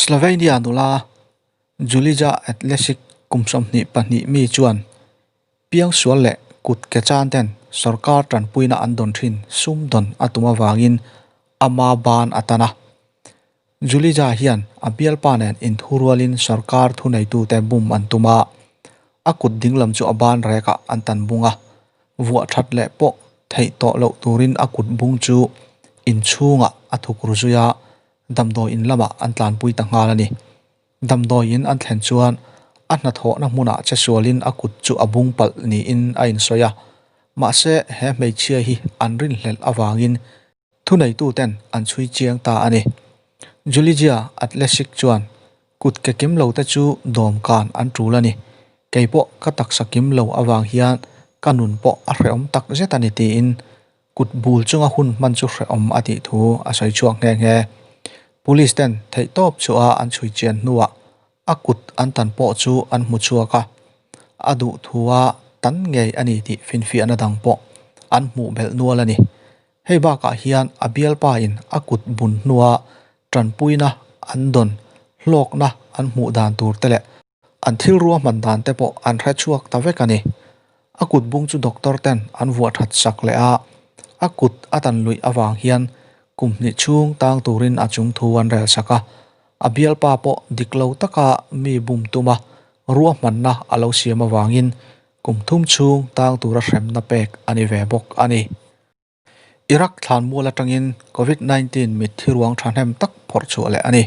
Slovenia nula Julija Adlesic kum 22 mi chuan piangsual leh kut ke chan ten sorkar tanpuina an dawn thin sum dawn a tum avangin ama ban a tan a. Julija hian a bialpa nen inthurualin sorkar thuneitute bum an tum a, a kut dinglam chu a ban rekah an tan bung a, vuah that leh pawh theih tawh loh turin a kut bung chu inchhungah a thuk ru zui a, damdawi in lamah an tlanpui ta nghal a ni. Damdawi in an thlen chuan a hnathawhna hmunah che sualin a kut chu a bung palh niin a insawi a, mahse he hmeichhia hi an rinhlelh avangin Thuneituten an chhui chiang ta a ni. Julija Atlesic chuan kut ke kim lo te chu dawmkan an tul a ni. Kei pawh ka taksa kim lo avang hian ka nun pawh a hrehawm tak zet a ni tiin kut bul chunga hun hman chu hrehawm a tih thu a sawi chhuak nghe nghe. Police ten theihtawp chhuah a an chhui chian hnuah a kut an tan pawh chu an hmu chhuak a, a duh thua tan ngei a ni tih finfiahna dang pawh an hmuh belh nual a ni. Hei bakah hian a bialpain a kut bun hnua tanpuina an dawn hlawkna an hmuh dan tur te leh an thil ruahman dan te pawh an hre chhuak ta vek a ni. A kut bung chu doctor ten an vuah that sak leh a, a kut a tan luih avang hian kum hnih chhung tang turin a chung thu an rel sak a, a bialpa pawh dik lo taka mi bum tuma ruahmanna a lo siam avangin kum thum chhung tang tura hremna pek a ni ve bawk a ni. Iraq thlanmual atangin Covid 19 mitthi ruang thahnem tak phawrh chhuah leh a ni.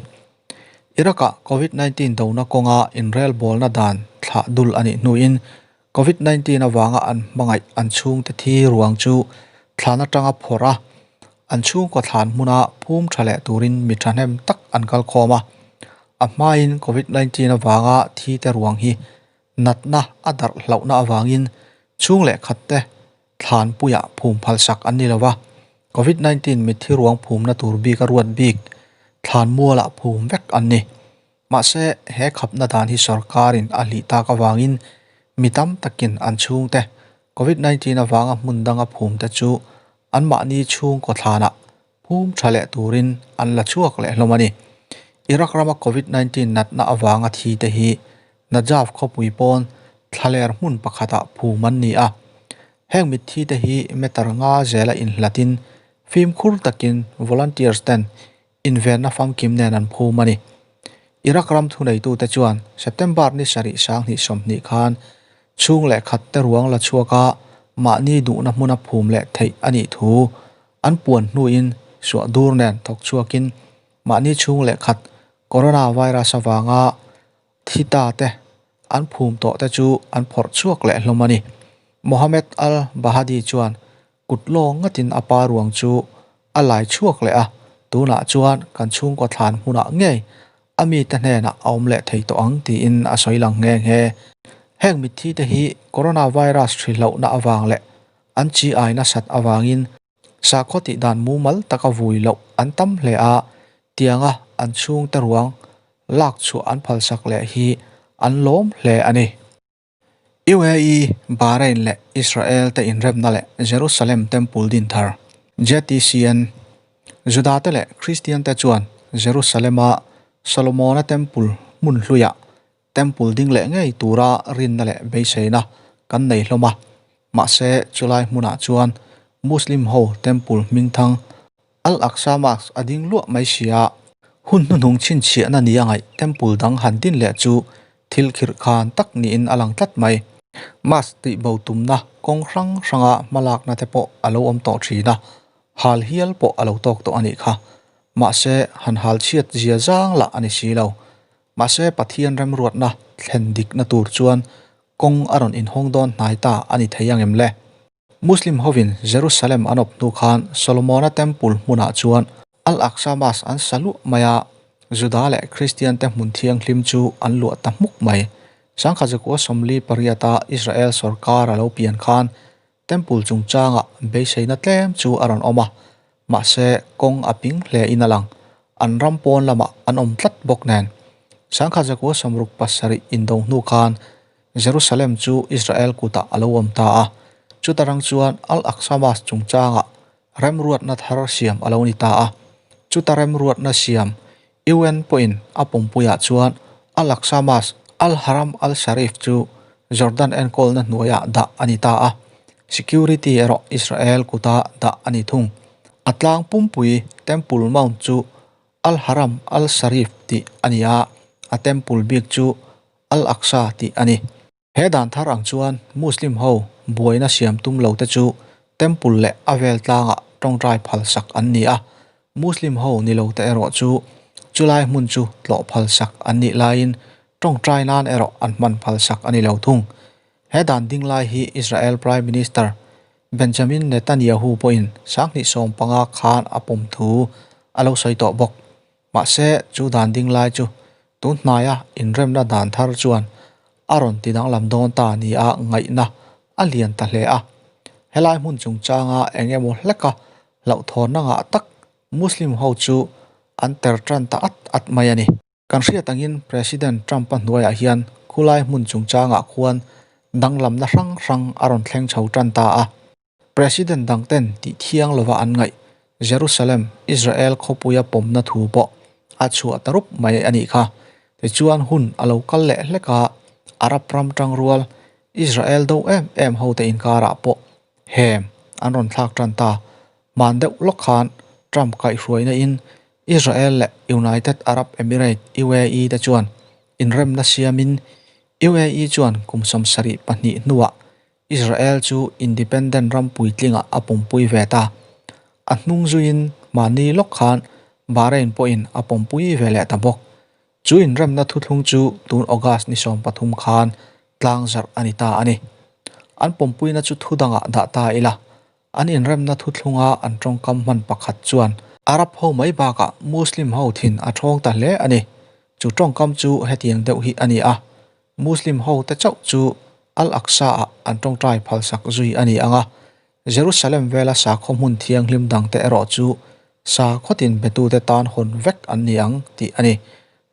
Iraq-ah Covid 19 dona kawnga inrelbawlna dan thlah dul a nih hnuin Covid 19 avanga an hmangaih an chhungte thi ruang chu thlan atanga phawrh a, an chhungkaw thlan hmuna phum tha leh turin mi thahnem tak an kalkhawm a. A hmain Covid 19 avanga thite ruang hi natna a darh hlauhna avangin chhung leh khatte thlanpuiah phum phalsak an ni lo va, Covid 19 mitthi ruang phumna tur bik a ruat bik thlanmualah phum vek an ni. Mahse, he khapna dan hi sorkarin a hlih tak avangin mi tam takin an chhungte Covid 19 avanga hmun danga phumte chu anmahni chhungkaw thlanah phum tha leh turin an la chhuak leh hlawm a ni. Iraq rama Covid 19 natna avanga thite hi Najaf khawpui pawn thlaler hmun pakhatah phum an ni a. Heng mitthi te hi meter nga zela inhlatin fimkhur takin volunteers ten invenna famkim nen an phum a ni. Iraq ram thuneitute chuan September ni sarih 2020 khan chhung leh khat te ruang la chhuak a mahni duhna hmuna phum leh theih a nih thu an puan hnuin suah dur nen thawk chhuakin mahni chhung leh khat coronavirus avanga Thi ta te an phum tawh te chu an phawrh chhuak leh hlawm a ni. Mohammed Al Bahadi chuan kut lawng ngatin a pa ruang chu a lai chhuak leh a, tunah chuan kan chhungkaw thlan hmunah ngei a mite hnenah a awm leh thei tawh ang tiin a sawi lang nghe nghe. Heng mitthi te hi coronavirus hri hlauhna avang leh an chi ai nasat avangin Sakhaw tih dan mumal taka vui loh an tam hle a, tianga an chhungte ruang lak chhuah an phalsak leh hi an lawm hle a ni. UAE, Bahrain leh Israel te inremna leh Jerusalem Temple din thar, JTCN, Judate leh Kristian te chuan Jerusalem-a Solomona Temple hmun hluiah Temple ding leh ngei tura rinna leh beiseina kan nei hlawm a, mahse chulai hmunah chuan Muslim ho Temple hmingthang Al-Aqsa Mosque a ding luah mai si a. Hun hnuhnung chhinchhiahna ni a ngaih Temple dang han din leh chu thil khirh khan tak niin a lang tlat mai. Mosque tihbo tumna kawng hrang hranga hmalakna te pawh a lo awm tawh thin a, hal hial pawh a lo tawk tawh a nih kha. Mahse han hal chhiat zia zang lah a ni si lo. Mahse Pathian remruatna thlen dikna tur chuan kawng a rawn inhawng dawn hnai ta a ni thei ang em le? Muslim hovin Jerusalem an awp hnu khan Solomona Temple hmunah chuan Al-Aqsa Mosque an sa luah mai a, Juda leh Kristian te hmun thianghlim chu an luah ta hmuk mai. 1948 a Israel sorkar a lo pian khan Temple chungchangah beiseina tlem chu a rawn awm a, mahse kawng a ping hle in a lang. An ram pawn lamah an awm tlat bawk nen. 1967 indo hnu khan Jerusalem chu Israel kutah a lo awm ta a, chuta rang chuan Al-Aqsa Mosque chungchangah remruatna thar siam a lo ni ta a, chuta remruatna siam. UN pawhin a pawmpuiah chuan Al-Aqsa Mosque, Al-Haram al-Sharif chu Jordan enkawlna hnuaiah dah a ni ta a, security erawh Israel kuta dah a ni thung. A tlang pumpui Temple Mount chu Al-Haram al-Sharif tih a ni a, a temple bik chu Al-Aqsa tih a ni. He dan thar ang chuan Muslim ho buaina siam tum lo te chu Temple leh a vel tlangah tawngtai phal sak an ni a, Muslim ho ni lo te erawh chu chulai hmun chu tlawh phal sak an nih laiin tawngtai nan erawh an hman phal sak a ni lo thung. He dan ding lai hi Israel Prime Minister Benjamin Netanyahu pawhin 2015 khan a pawm thu a lo sawi tawh bawk. Mahse, chu dan ding lai chu tun hnaia inremna dan thar chuan a rawn ti danglam dawn ta nia ngaihna a lian ta hle a. Helai hmun chungchanga eng emaw hleka hlauhthawnna ngah tak Muslim ho chu an ter tan ta at at mai a ni. Kan hriat angin President Trump-a hnuaiah hian khulai hmun chungchangah khuan danglamna hrang hrang a rawn thleng chho tan ta a. President dangten tih thiang lova an ngaih Jerusalem, Israel khawpuia pawmna thu pawh a chhuah ta rup mai a nih kha. Tichuan hun a lo kal leh hlek a, Arab ram tangrual Israel do em em hote inkarah pawh hem an rawn thlak tan ta. Hman deuh lawk khan Trump kaihhruaina in Israel leh United Arab Emirate, UAE, te chuan inremna siamin UAE chuan kum 72 hnuah Israel chu independent ram puitlingah a pawmpui ve ta. A hnung zuiin mahni lawk khan Bahrain pawhin a pawmpui ve leh ta bawk. Chu inremna thuthlung chu tun August ni 13 khan tlang zarh a ni ta a ni. An pawmpuina chu thu dangah dah ta ila, an inremna thuthlunga an tawngkam hman pakhat chuan Arab ho mai bakah Muslim ho thin a thawng ta hle a ni. Chu tawngkam chu hetiang deuh hi a ni a, Muslim ho te chauh chu Al-Aqsa-ah an tawngtai phalsak zui a ni ang a, Jerusalem vela sakhaw hmun thianghlim dangte erawh chu sakhaw tin betute tan hawn vek an ni ang tih a ni.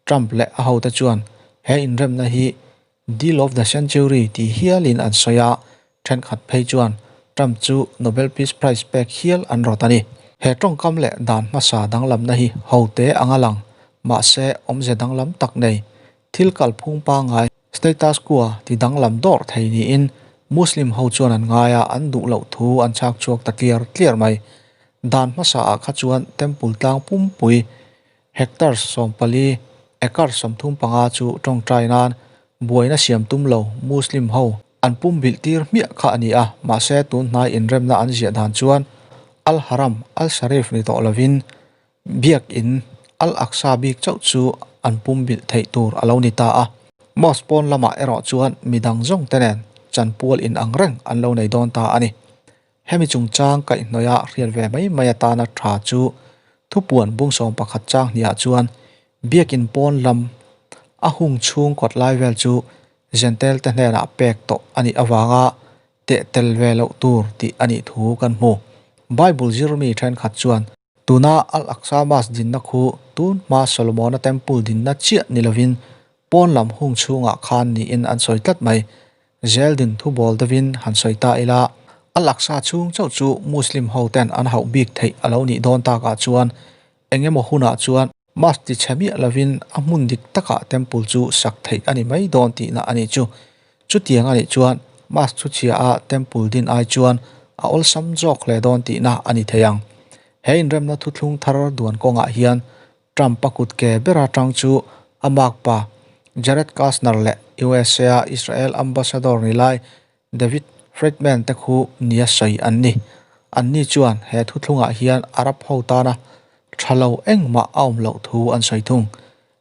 Trump leh a hote chuan he inremna hi Deal of the Century ti hialin an sawi a, thenkhat phei chuan Trump chu Nobel Peace Prize pek hial an rawt a ni. He tawngkam leh dan hmasa danglamna hi hote anga lang, mahse awmze danglam tak nei Thil kalphung pangngai, status quo, ti danglam dawr thei niin Muslim ho chuan an ngai a, an duh loh thu an chhak chhuak ta tliar tliar mai. Dan hmasa ah kha chuan Temple tlang pumpui, hectares 14, acres 35 chu tawngtai nan buaina siam tum lo Muslim ho an pumbilh tir hmiah kha a ni a, mahse tun hnai inremna an ziah dan chuan Al-Haram al-Sharif ni tawh lovin Biakin Al-Aqsa bik chauh chu an pumbilh theih tur a lo ni ta a. Mosque pawn lamah erawh chuan midang zawng te nen chanpual in ang reng an lo nei dawn ta a ni. Hemi chungchang kaihhnawih a hriat ve mai mai atana tha chu thupuan bung 11 chang hniah chuan Biakin pawn lam a hung chhung kawt lai vel chu Jentail te hnenah pek tawh a nih avanga teh tel ve loh tur tih a nih thu kan hmu. Bible zirmi thenkhat chuan Tuna Al-Aqsa Mosque dinna khu tun hma Solomona Temple dinna chiah ni lovin pawn lam hung chhungah khan niin an sawi tlat mai. Zeldin thu bawl deuhin han sawi ta ila, Al-Aqsa chhung chauh chu Muslim ho ten an hauh bik theih a lo nih dawn takah chuan eng emaw hunah chuan Mosque ti chhe miah lovin a hmun dik takah Temple chu sak theih a ni mai dawn tihna a nih chu. Chutiang a nih chuan Mosque chu chhia a Temple din ai chuan a awlsam zawk hle dawn tihna a ni thei ang. He inremna thuthlung thar duan kawngah hian Trump-a kut ke ber atang chu a makpa Jared Kushner leh USA-a Israel Ambassador ni lai David Friedman te khu nia sawi an ni. Anni chuan he thuthlungah hian Arab ho tana tha lo engmah a awm loh thu an sawi thung.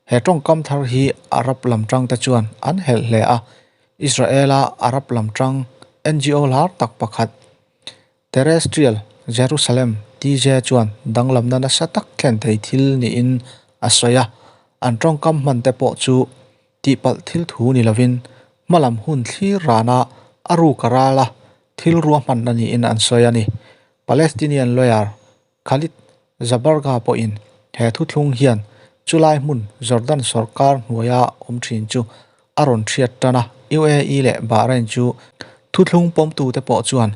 He tawngkam thar hi Arab lam tang te chuan an helh hle a, Israel-a Arab lam tang NGO lar tak pakhat Terrestrial Jerusalem, TJ, chuan danglamna nasa tak thlen thei thil niin a sawi a, an tawngkam hman te pawh chu tihpalh thil thu ni lovin hmalam hun thlir rana a ruk a ral a, thil ruahmanna niin an sawi a ni. Palestinian lawyer Khalid Zabarga pawhin he thuthlung hian chulai hmun Jordan sorkar hnuaia awm thin chu a rawn hriat tan a, UAE leh Bahrain chu thuthlung pawmtute pawh chuan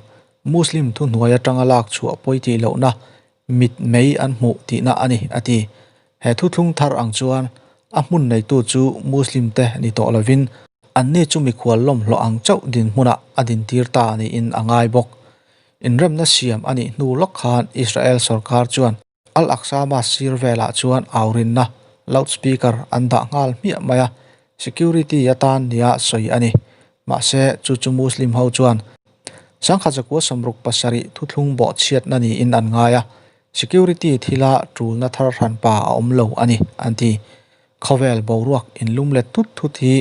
Muslim thuhnuai atanga lak chhuah pawi tih lohna mit mei an hmuh tihna a ni, a ti. He thuthlung thar ang chuan a hmun neitu chu Muslim te ni tawh lovin anni chu mikhual lawmhlawh ang chauh dinhmunah a dintir ta niin a ngai bawk. Inremna siam a nih hnu lawk khan Israel sorkar chuan Al-Aqsa Mosque sir velah chuan aurinna, loudspeaker, an dah nghal hmiah mai a, security atan nia sawi a ni. Mahse, chu chu Muslim ho chuan sangkhat zakua 67 thuthlung bawhchhiatna niin an ngai a, security thila tulna thar hranpa a awm lo a ni, an ti. Khawvel boruak inlum let thut thut hi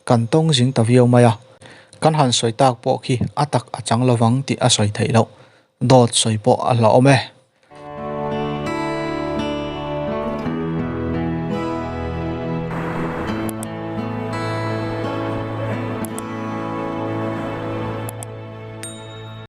kan tawng zing ta viau mai a, kan han sawi tak pawh khi a tak a chang lovang tih a sawi theih loh. Dawt sawi pawh a hlauhawm e.